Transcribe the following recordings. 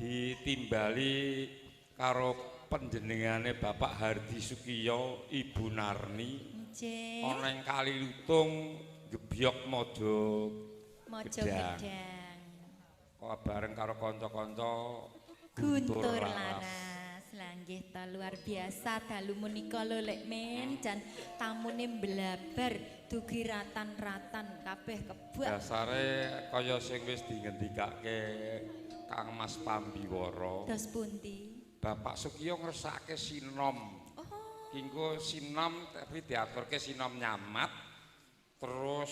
Ditimbali karo panjenengane Bapak Hardi Sukiyo, Ibu Narni. Nggih. Ana ing Kali Lutung Gebyok Mojo Mojo Gedang. Gedang. Kok bareng karo kanca-kanca Guntur Laras. Lah nggih ta luar biasa dalu menika lho Lek Men, jan tamune mblabar dugi ratan-ratan kabeh kebak. Dasare kaya sing wis dingendikake Kang Mas Pambiwara. Dos pundi? Bapak Sukiyo ngersake sinom. Oh, Kingko sinom tapi diaturke sinom nyamat terus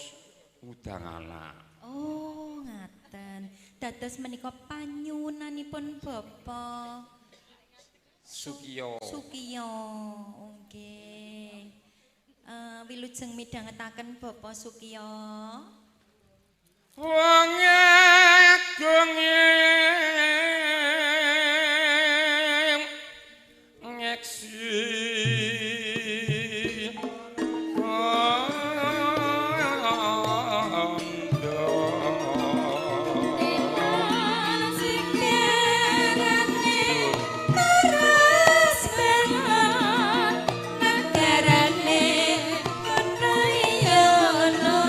ngundang anak. Oh, ngaten. Dados menika panyuwunanipun Bapak Sukiyo. Sukiyo. Nggih. Wilujeng midhangetaken Bapak Sukiyo. Wong agung ngeksi Terus banget negarane Kunayana.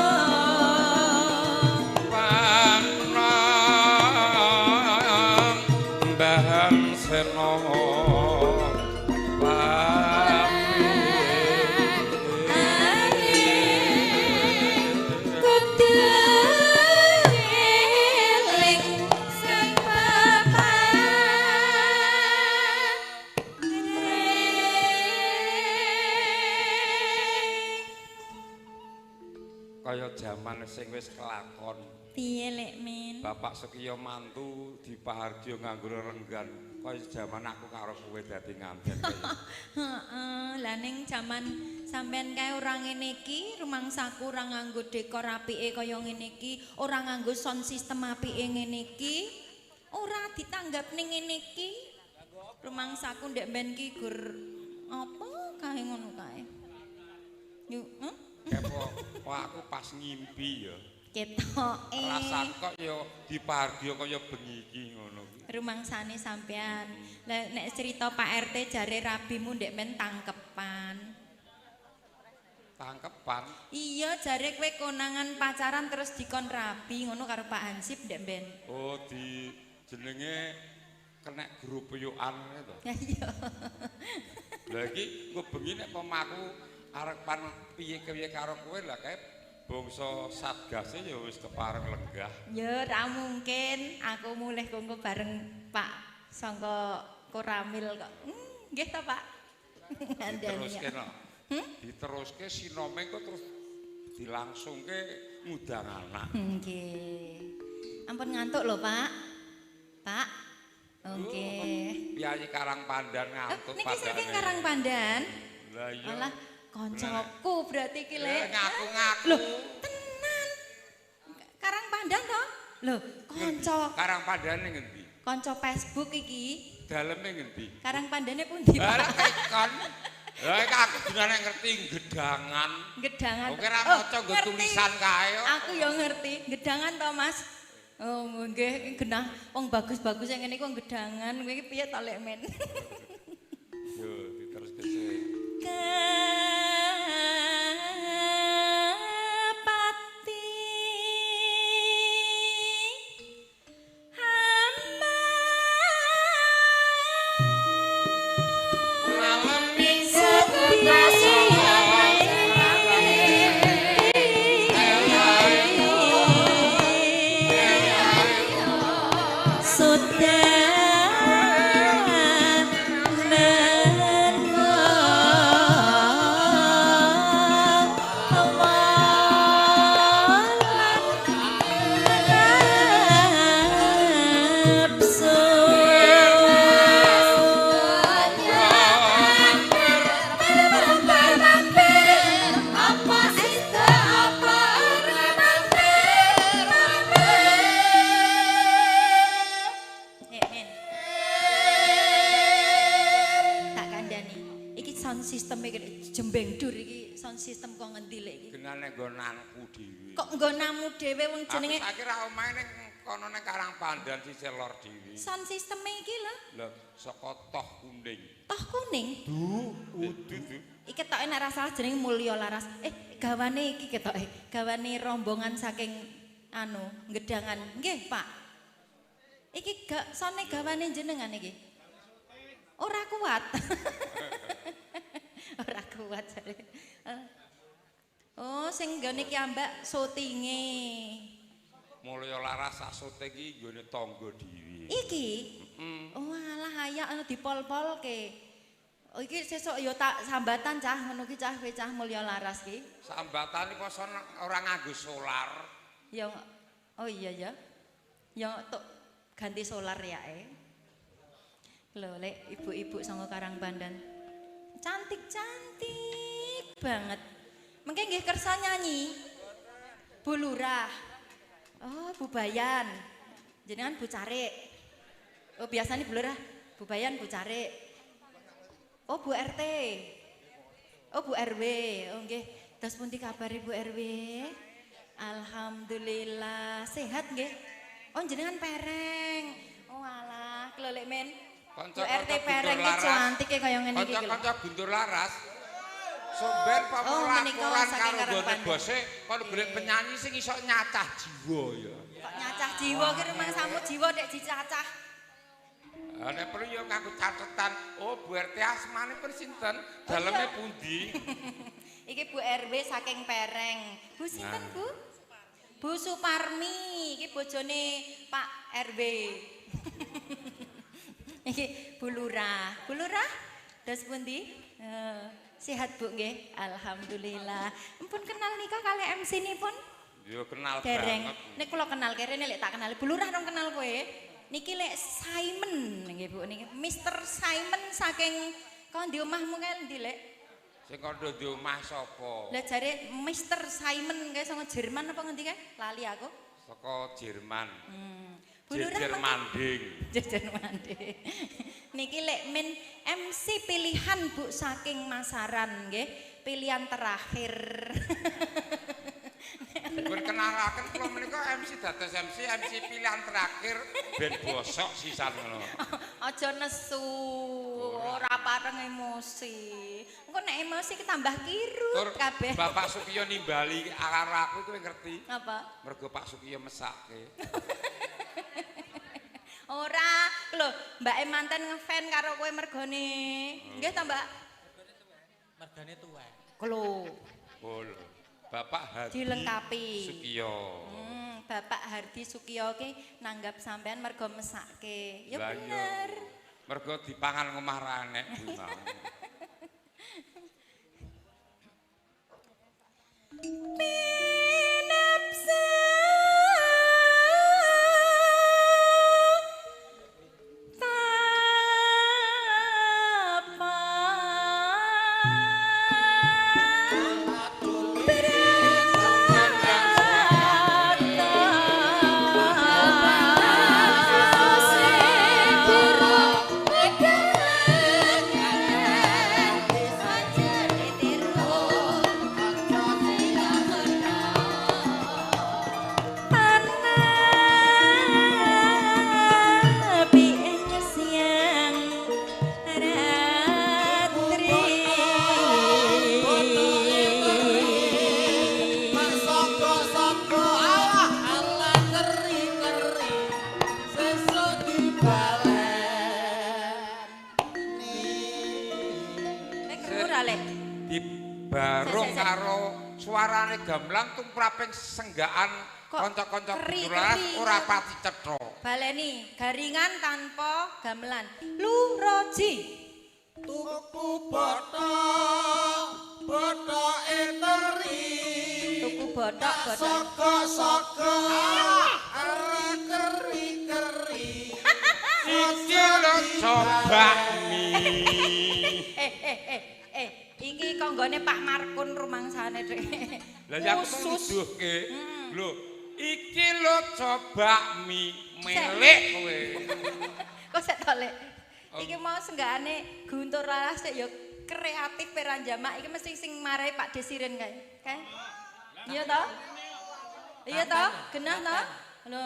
Panambahan sena Kudu eling sang Bapak. Kaya jaman sing wis kelakon. Piye Lek Min? Bapak Sukiyo mantu di Paharjo nganggo renggan kaya jaman aku karo kowe dadi nganten. Heeh, lah ning jaman sampean kae ora ngene iki, rumangsaku ora nganggo dekor apike kaya ngene iki, ora nganggo sound system apike ngene iki, ora ditanggap ning ngene iki. Rumangsaku ndek mben ki gur apa kae ngono kae. Yuk, huh? Kepo, kok aku pas ngimpi ya. Ketoke. Rasaku kok ya di Paharjo kaya bengi iki ngono kuwi. Rumangsane sampean. Lah nek cerita Pak RT jare rabimu ndek men tangkepan. Tangkepan. Iya, jare kowe konangan pacaran terus dikon rabi ngono karo Pak Hansip ndek ben. Oh, di jenenge kena grup peyukan ngene to. Ya iya. Lah iki engko bengi nek pemaku arepan piye-piye karo kowe lah kae bangsa satgase ya wis kepareng lenggah. Ya ora mungkin aku mulih kongko bareng Pak sangka Koramil kok. Nggih to, Pak. Ngandani. Diteruske no. Diteruske sinome kok terus dilangsungke ngundang anak. Nggih. Ampun ngantuk lho, Pak. Pak. Nggih. Piyayi Karang Pandan ngantuk Niki saking Karang Pandan. Lah iya. Alah, koncoku berarti iki Lek. Ngaku-ngaku. Loh, tenan. Karang Pandan to? Loh, kanca Karang Pandane ngendi? Kanca Facebook iki. Daleme ngendi? Karang Pandane pundi, Pak? Lah tekon. Lah iki aku jenenge ngerti gedangan. Gedangan. Oke ra maca nggo tulisan kae kok. Aku ya ngerti, gedangan to, Mas. Oh, nggih, genah wong bagus-bagus yang ngene iku gedangan. Kowe iki piye to Lek Men? Yo, diteruske sik. Kepati hamba Malam minggu Sound system iki jembeng dur iki sound system kok ngendi lek iki? Genane nggonanku dhewe. Kok nggonamu dhewe wong jenenge Aku saiki ra omahe ning Kono ning Karang Pandan sisih lor dhewe. Sound system-e iki lho. Lho, saka Toh Kuning. Toh Kuning? Du, udu. Iki ketoke nek ra salah jenenge Mulya Laras. Gawane iki ketoke. Gawane rombongan saking anu, Gedangan. Nggih, Pak. Iki gak sone gawane jenengan iki. Ora kuat. Ora kuat jare. Oh, sing nggone ki ambak syutinge. Mulya Laras sak syuting iki nggone tangga dhewe. Iki? Heeh. Oh, alah ayak anu dipol-polke. Oh, iki sesuk ya tak sambatan cah ngono ki cah kowe cah Mulya Laras ki. Sambatane kok ora nganggo solar. Ya oh iya ya. Ya tok ganti solar ya e. Lho lek ibu-ibu saka Karang Pandan. Cantik-cantik banget. Mengke nggih kersa nyanyi. Bu Lurah. Oh, Bu Bayan. Jenengan Bu Carik. Oh, biasanya Bu Lurah, Bu Bayan, Bu Carik. Oh, Bu RT. Oh, Bu RW. Oh, nggih. Terus pundi kabar Bu RW? Alhamdulillah, sehat nggih. Oh, jenengan pereng. Oh, alah, klelek men. Bu RT pereng iki cantik kaya ngene iki. Kanca-kanca Guntur Laras. Somben pamulakuran karo nggone bose kon golek penyanyi sing iso nyacah jiwa ya. Kok nyacah jiwa ki rumangsamu jiwa nek dicacah. Lah nek perlu ya nganggo catetan. Oh, Bu RT asmane pun sinten? Daleme pundi? Iki Bu RW saking Pereng. Bu sinten, Bu? Bu Suparmi, iki bojone Pak RW. Iki Bu Lurah. Bu Lurah, dos pundi? Sehat Bu nggih? Alhamdulillah. Empun kenal nika kalih MC nipun? Yo kenal dereng. Banget. Nek kula kenal kerene lek tak kenal. Bu Lurah dong kenal kowe. Niki lek Simon nggih Bu niki Mr. Simon saking kondi omahmu kae endi lek? Sing kandha di omah sapa? Lah jare Mr. Simon kae saka Jerman apa ngendi kae? Lali aku. Saka Jerman. Bu Lurah Jejer manding. Jejer manding. Niki lek min MC pilihan Bu saking Masaran nggih, pilihan terakhir. Dipun kenalaken kula menika MC dados MC pilihan terakhir ben bosok sisan ngono. Aja nesu, ora pareng emosi. Engko nek emosi ki tambah kirut kabeh. Bapak Sukiyo nimbali karo aku kowe ngerti? Apa? Mergo Pak Sukiyo mesake. Ora, lho, mbake manten ngefan karo kowe mergone. Nggih ta, Mbak? Mergane tuwek. Lho. Oh lho. Bapak Hardi dilengkapi. Sukiyo. Bapak Hardi Sukiyo ki nanggap sampean mergo mesake. Ya bener. Mergo dipangan ngomah ra enek kuwi mau. Pinapsa Dibarung karo suarane gamelan tumraping senggaan kanca-kanca Guntur Laras ora pati cetha. Baleni garingan tanpa gamelan. Luroji tuku bothok, bothoke teri. Tuku bothok, bothok. Saka-saka arep keri-keri. Iki lho coba mi. Iki konggone Pak Markun rumangsane dhek. Lah ya aku nuduhke. Lho, iki lho coba mi melek kowe. Kok sik to, Lek? Iki mau senggakane Guntur Laras sik ya kreatif peran jamak iki mesti sing marai Pak Desirin kae. Kae. Iya to? Iya to? Genah to? Lho,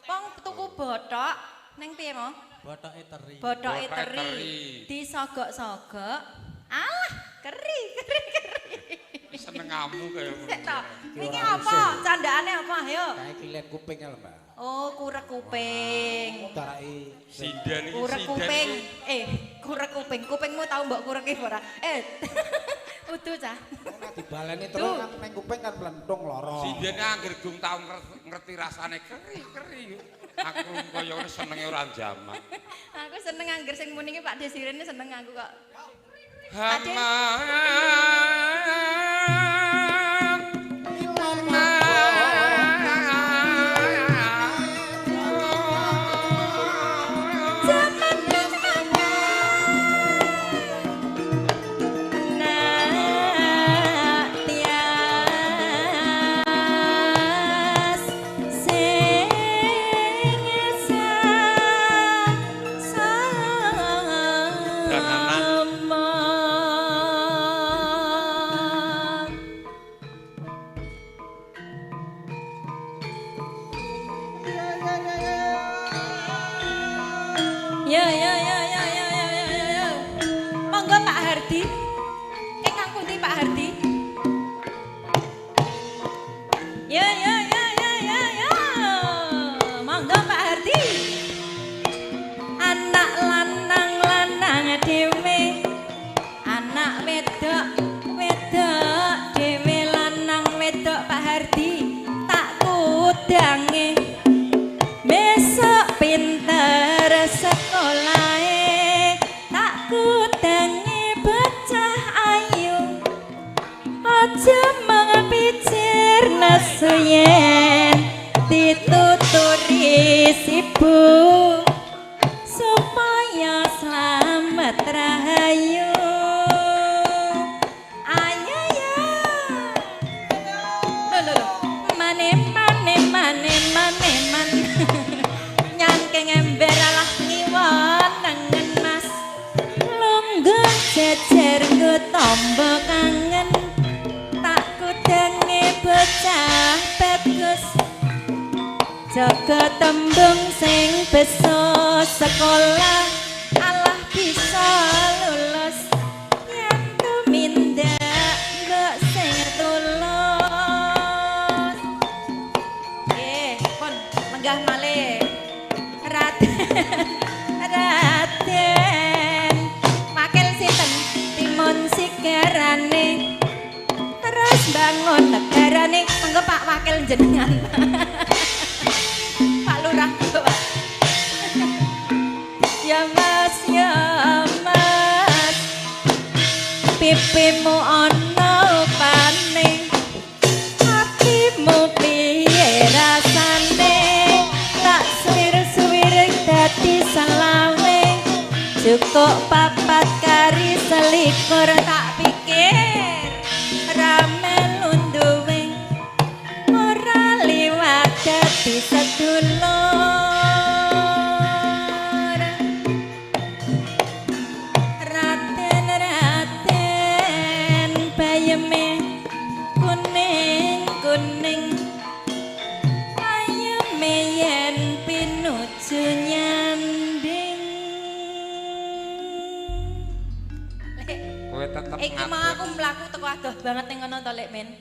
Wong tuku bothok ning piye mo? Bothoke teri. Bothoke teri. Disogok-sogok. Alah, keri keri keri. Senengamu kaya ngono. Sik to. Iki apa? Candakane apa? Ayo. Kae kilen kuping lho, Mbak. Oh, kurek kuping. Darake sinden iki kurek kuping. Kurek kuping. Kupingmu tau mbok kureki ora? Udu cah. Ora dibaleni terus kan ning kuping kan mlentung lara. Sindene angger gung tau ngerti rasane keri-keri. Aku kaya ngene senenge ora jamak. Aku seneng angger sing muni iki Pak Desirene seneng aku kok. Ya ya ya ya ya ya ya ya. Monggo Pak Hardi. Ingkang pundi Pak Hardi? Ya ya ya ya ya ya. Monggo Pak Hardi. Anak lanang-lanang dhewe. Anak wedok wedok dhewe lanang wedok Pak Hardi tak kudange. Besok pinter sekolahe tak kudange bocah ayu. Aja mengpicir nesu yen dituturi sibuk supaya slamet rahayu. Ayo ya. Lho lho lho. Mane mane mane mane man. Nyangking ember alah ngiwon nengen mas. Lungguh jejer nggo tombo kangen. Tak kudange bocah bagus. Jaga tembung sing beso sekolah alah bisa lulus. Yen tumindak mbok sing tulus. Nggih, pun lenggah malih. Raden, Raden, wakil sinten timun sigarane terus bangun negarane. Monggo Pak wakil jenengan. Pak Lurah, Pak. Ya Mas, ya Mas, pipimu ana pane, atimu piye rasane? Tak suwir-suwir dadi selawe, cukup papat kari selikur tak pikir rame lunduwe ora liwat dadi sedulur. Raden Raden bayeme kuning kuning ayeme yen pinuju nyanding. Kowe tetep Iki mau aku mlaku teko adoh banget ning ngono to Lek Min.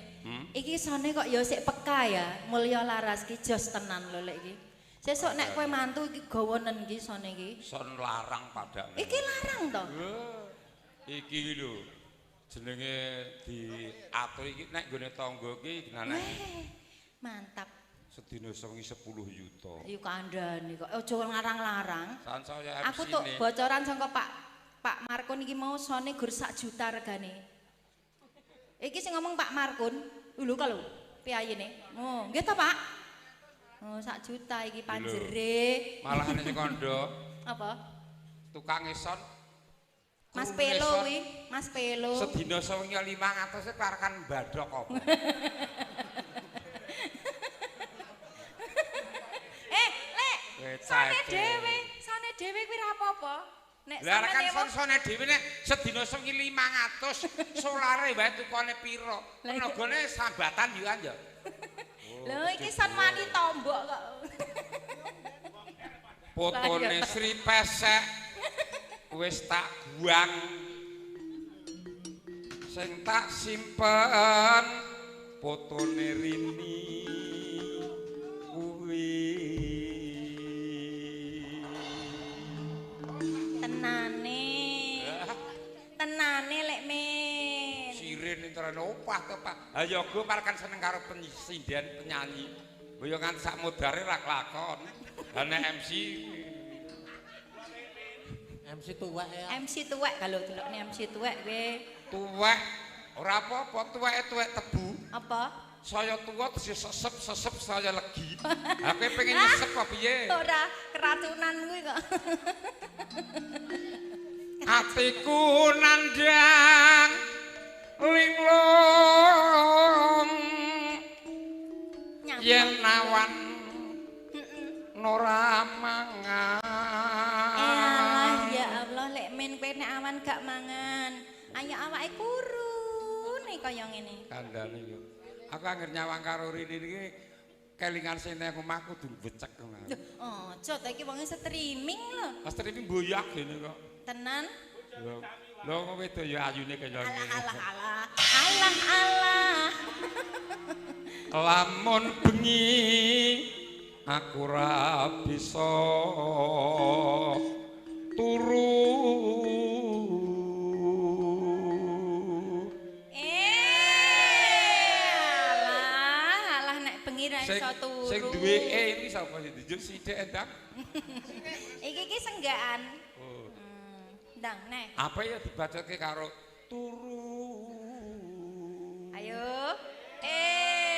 Iki sone kok ya sik peka ya, Mulya Laras ki jos tenan lho Lek iki. Sesuk nek kowe mantu iki gawanen iki sone iki. Son larang padane. Iki larang to? Iki lho jenenge diatur iki nek nggone tangga iki genane. Mantap. Sedina sewengi 10 yuta. Ayo kandhane kok aja larang-larang. Sansaya MC. Aku tuh bocoran saka Pak Markun iki mau sone gur sak juta regane. Iki sing ngomong Pak Markun, lho kalau piyayene. Oh, nggih to Pak? Oh, sak juta iki panjere. Malahane sing kandha. Apa? Tukang son. Mas Pelo kuwi, Mas Pelo. Sedina sewengi 500 e karakan badhok apa? Lek, sone dhewe kuwi ra apa-apa. Nek lah kan sone dhewe nek sedina sewengi 500 solare wae tukone pira? Tenagane sambatan yo an ya. Lho iki son wani tombok kok. Fotone Sri Pesek wis tak guang. Sing tak simpen fotone Rini kuwi. Tenane. Tenane lek men. Sirin enterane opah to, Pak. Ha yoga parkan seneng karo penyinden penyanyi. Mbok yo nganti sak modare ra kelakon. Lah nek MC MC tuwek ya. MC tuwek kalau delokne MC tuwek kowe. Tuwek ora apa-apa, tuweke tuwek tebu. Apa? Saya tuwa sesep-sesep saya legi. Ha kowe pengen nyesep apa piye? Ora, keracunan kuwi kok. Atiku nandhang linglung yen awan ora mangan. Alah ya Allah lek men kowe nek awan gak mangan. Ayo awake kurune kaya ngene. Kandhane yo. Aku anggere nyawang karo Rini iki kelingan sing nang omahku kudu becek. Lho, aja ta iki wonge streaming lho. Streaming mboyak ngene kok. Tenan? Lho, lho kok wedok ya ayune kaya ngene. Alah alah alah. Alah alah. Lamun bengi aku ora bisa turu. Alah, alah nek bengi ra iso turu. Sing duwe e iki sapa sing dijuk sithik endang? Iki iki senggaan. Oh. Ndang neh. Apa ya dibacake karo turu. Ayo.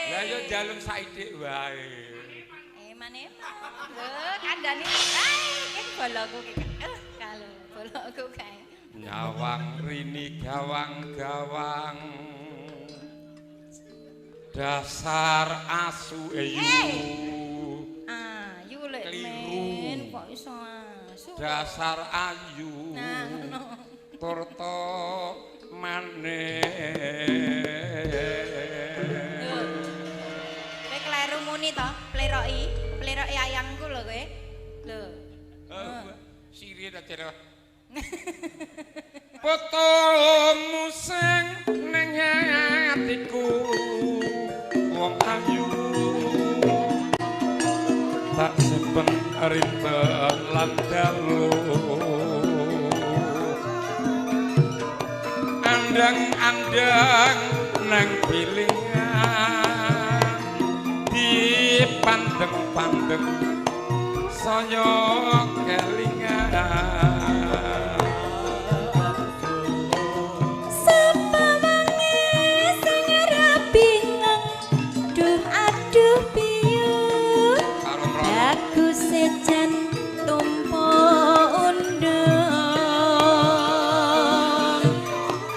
Lah yo njaluk saithik wae. Eman-eman. Lho, kandhane. Ae, iki boloku iki. Kalau boloku kae. Nyawang Rini gawang-gawang. Dasar asu eyu. Ayu lek men kok iso asu. Dasar ayu. Nah, ngono. Turta manis. Kowe kleru muni to, pleroki, pleroki ayangku lho kowe. Lho. Sire ta jare. Fotomu sing ning atiku wong ayu tak simpen rinten lan dalu andang-andang nang pilingan dipandeng-pandeng saya kelingan. Sapa wonge sing ora bingung duh aduh piyu aku sejan tumpo undung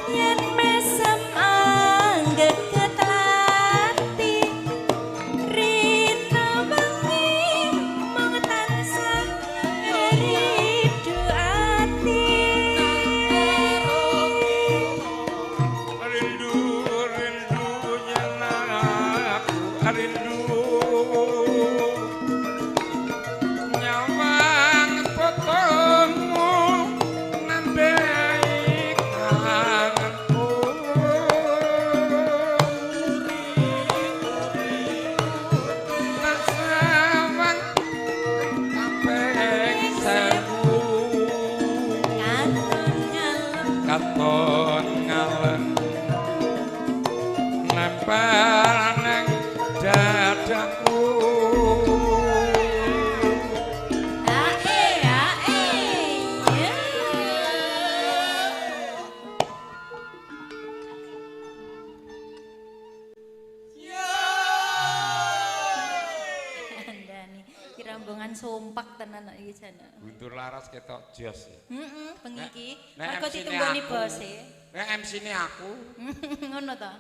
yen mesem anggeget ati rina wengi mung tansah rindu ati. Rindu rindu yen aku rindu nyawang fotomu nambahi kangenku. Tak sawang kaping sewu Katon ngalem katon ngalem nempel nang dadaku. Ae ae ya. Kandhane iki rombongan sompak tenan kok iki jane. Guntur Laras ketok jos. Heeh, bengi iki. Nek Mergo MC-ne ditunggoni aku. bose. Nek MC-ne aku Ngono to.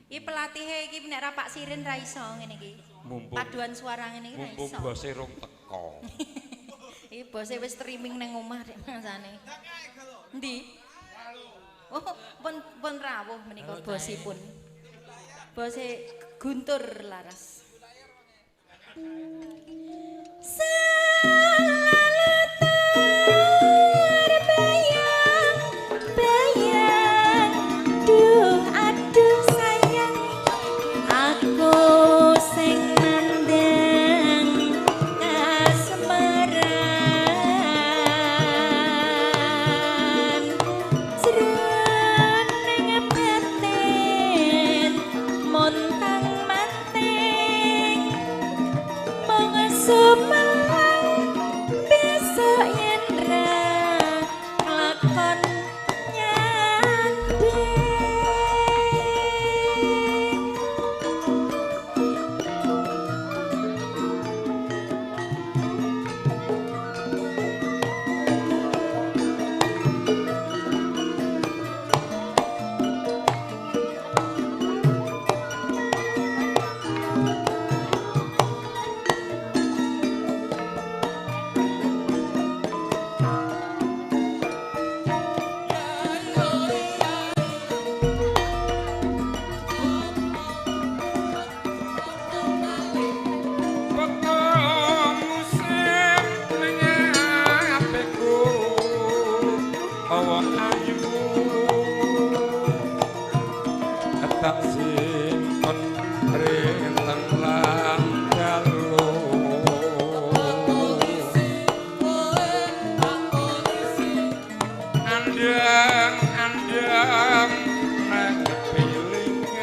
Iki pelatihe iki nek ra Pak Sirin ra iso ngene iki. Mumpung Paduan suara ngene iki ra mumpung iso. bose rong teko. Iki bose wis streaming nang omah rek masane. Endi? Oh, pun rawuh menika bosipun. Bose Guntur Laras. Selalu Andang-andang nang kepilingan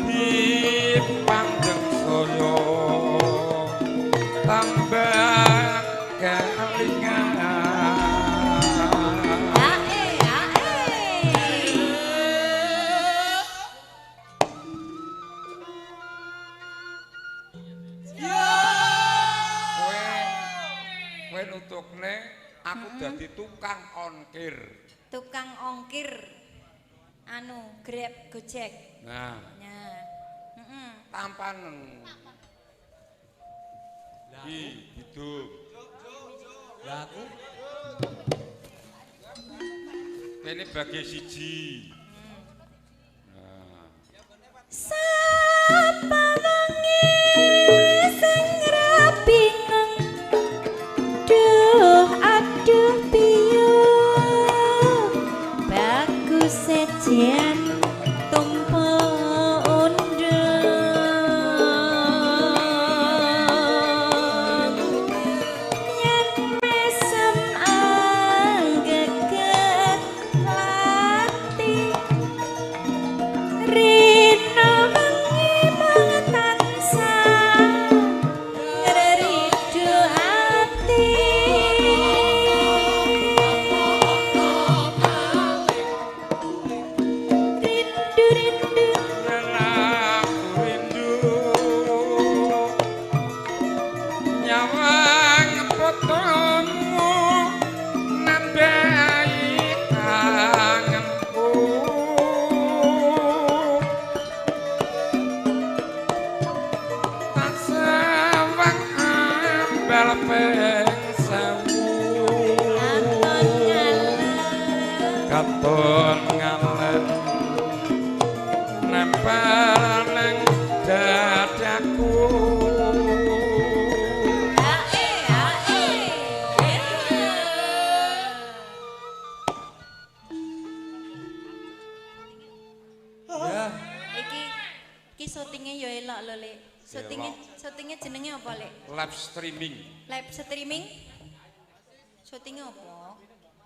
dipandeng saya tambah kelingan. Ae ae. Kowe nutukne aku dadi tukang ongkir. Tukang ongkir. Anu, Grab, Gojek. Nah, Nah. Heeh. tampanen. Iki didum. Lah aku Kene bagi siji. Nah, Sapa wengi sing ra bingung. Duh aduh piye. Bagus sejen tumpa undang. Yen mesem anggeget lati. Rino wengi mung tansah ngridu ati. Rindu rindu yen aku rindu nyawang fotomu nambahi kangenku. Tak sawang ambal ping sewu. Katon ngalen. Katon ngalen nempel nang dadaku. Ae ae. Ya, Iki iki syutinge ya elok lho, Lek. Syutinge jenenge apa, Lek? Live streaming. Live streaming? Syutinge apa?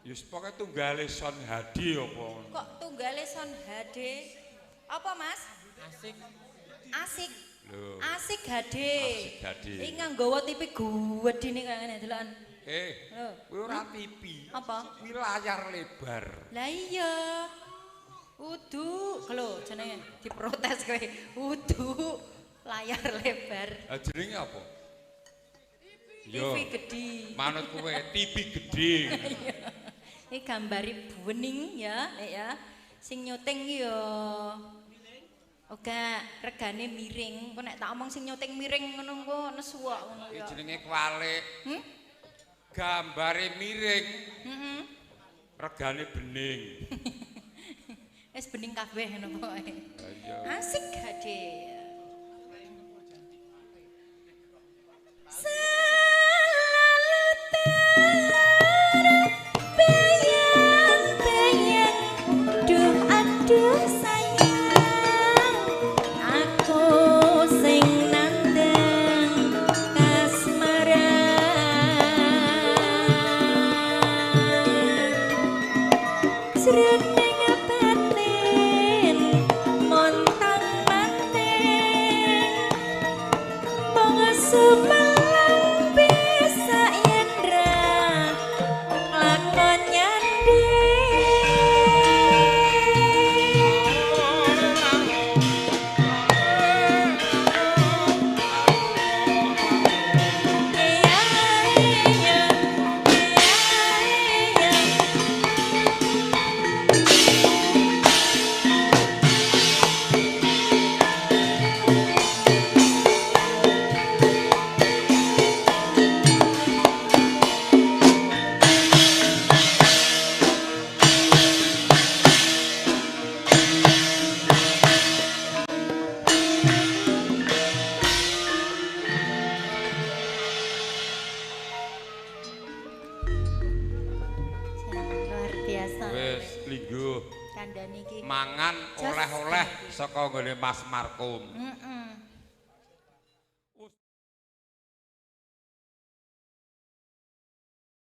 Yus pokoke tunggale sound HD apa ngono. Kok tunggale sound HD? Apa, Mas? asik. Asik. Lho. Asik HD. Asik HD. Iki nganggo TV gedine kaya ngene deloken. Eh, Lho. kuwi ora TV. Apa? Kuwi layar lebar. Lah iya. Udu, lho jenenge diprotes kowe. Udu layar lebar. Lah jenenge apa? Yo, TV gedhi. manut kowe TV gedhe. Iki gambare bening ya, Lek ya. Sing nyuting ki ya Oga, regane miring. Engko nek tak omong sing nyuting miring ngono engko nesu kok ngono Iki ya. jenenge kualik. Hmm? Gambare miring, Heeh. regane bening. Wis bening kabeh ngono pokoke. Lah iya. Asik gade. Selalu terbayang-bayang, duh aduh sayang, aku sing nandang kasmaran. Jroning batin montang manting mung sumelang bisa yen ra lakon nyanding. Iya iya iya iya. Luar biasa. Wis lingguh Kandhane iki. mangan Jos. oleh-oleh saka nggone Mas Markum. Heeh.